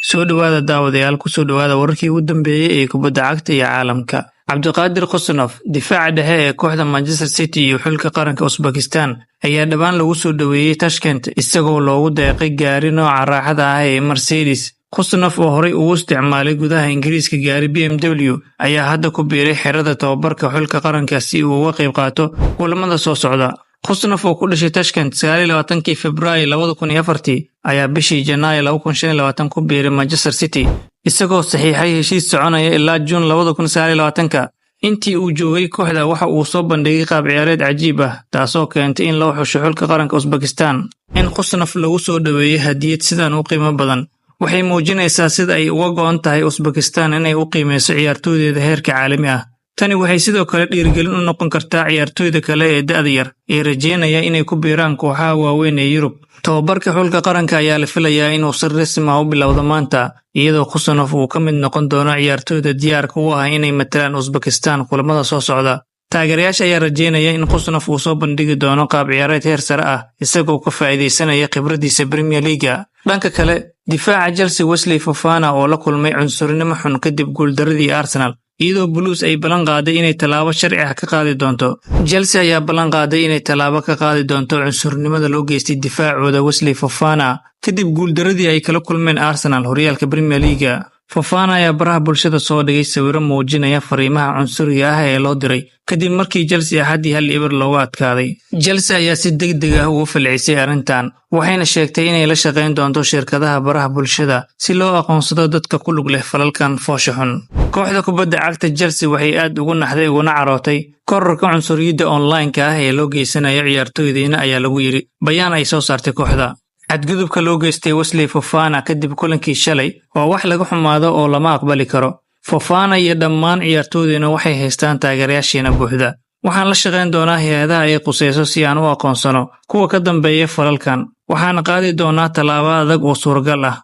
Soo dhowaada daawadayaal, kusoo dhowaada wararkii ugu dambeeyey ee kubadda cagta iyo caalamka. Cabdiqaadir Khusanov, difaaca dhexe ee kooxda Manchester City iyo xulka qaranka Uzbekistan, ayaa dhowaan lagu soo dhoweeyey Tashkent isagoo loogu deeqay gaari nooca raaxada ah ee Mercedes. Khusanov, oo horey ugu isticmaalay gudaha Ingiriiska gaari BMW, ayaa hadda ku biiray xerada tababarka xulka qaranka si uu uga qayb qaato kulamada soo socda. Khusanov, oo ku dhashay Tashkent 29-kii Febraayo 2004-tii, ayaa bishii Janaayo 2025 ku biiray Manchester City, isagoo saxiixay heshiis soconaya ilaa Juun 2029-ka. Intii uu joogay kooxda, waxa uu soo bandhigay qaab ciyaareed cajiib ah, taasoo keentay in loo xusho xulka qaranka Uzbekistan. In Khusanov lagu soo dhoweeyey hadiyad sidan u qiimo badan waxay muujinaysaa sida ay uga go'an tahay Uzbekistan inay u qiimeyso ciyaartoydeeda heerka caalami ah. Tani waxay sidoo kale dhiirigelin u noqon kartaa ciyaartoyda kale ee da'da yar ee rajeynaya inay ku biiraan kooxaha waaweyn ee Yurub. Tababarka xulka qaranka ayaa la filayaa inuu si rasmi ah u bilowdo maanta, iyadoo Khusanov uu ka mid noqon doono ciyaartoyda diyaarka u ah inay matalaan Uzbekistan kulamada soo socda. Taageerayaasha ayaa rajeynaya in Khusanov uu soo bandhigi doono qaab ciyaareed heer sare ah, isagoo ka faa'iidaysanaya khibradiisa Premier League. Dhanka kale, difaaca Chelsea Wesley Fofana oo la kulmay cunsurnimo xun kadib guuldaradii Arsenal, iyadoo Blues ay ballan qaaday inay tallaabo sharci ah ka qaadi doonto. Chelsea ayaa ballan qaaday inay tallaabo ka qaadi doonto cunsurnimada loo geystay difaacooda Wesley Fofana kadib guuldaradii ay kala kulmeen Arsenal horyaalka Premier League. Fofana ayaa baraha bulshada soo dhigay sawirro muujinaya fariimaha cunsuriga ah ee loo diray kadib markii Chelsea Axaddii 1-0 looga adkaaday. Chelsea ayaa si degdeg ah uga falcelisay arrintan, waxayna sheegtay inay la shaqayn doonto shirkadaha baraha bulshada si loo aqoonsado dadka ku lug leh falalkan foosha xun. Kooxda kubadda cagta Chelsea waxay aad ugu naxday uguna carootay kororka cunsuriyadda online-ka ah ee loo geysanayo ciyaartoydeena, ayaa lagu yidhi bayaan ay soo saartay kooxda. Xadgudubka loo geystay Wesley Fofana kadib kulankii shalay waa wax laga xumaado oo lama aqbali karo. Fofana iyo dhammaan ciyaartoydeena waxay haystaan taageerayaasheena buuxda. Waxaan la shaqayn doonaa hay'adaha ay qusayso si aan u aqoonsano kuwa ka dambeeya falalkan, waxaana qaadi doonaa tallaabo adag oo suuragal ah.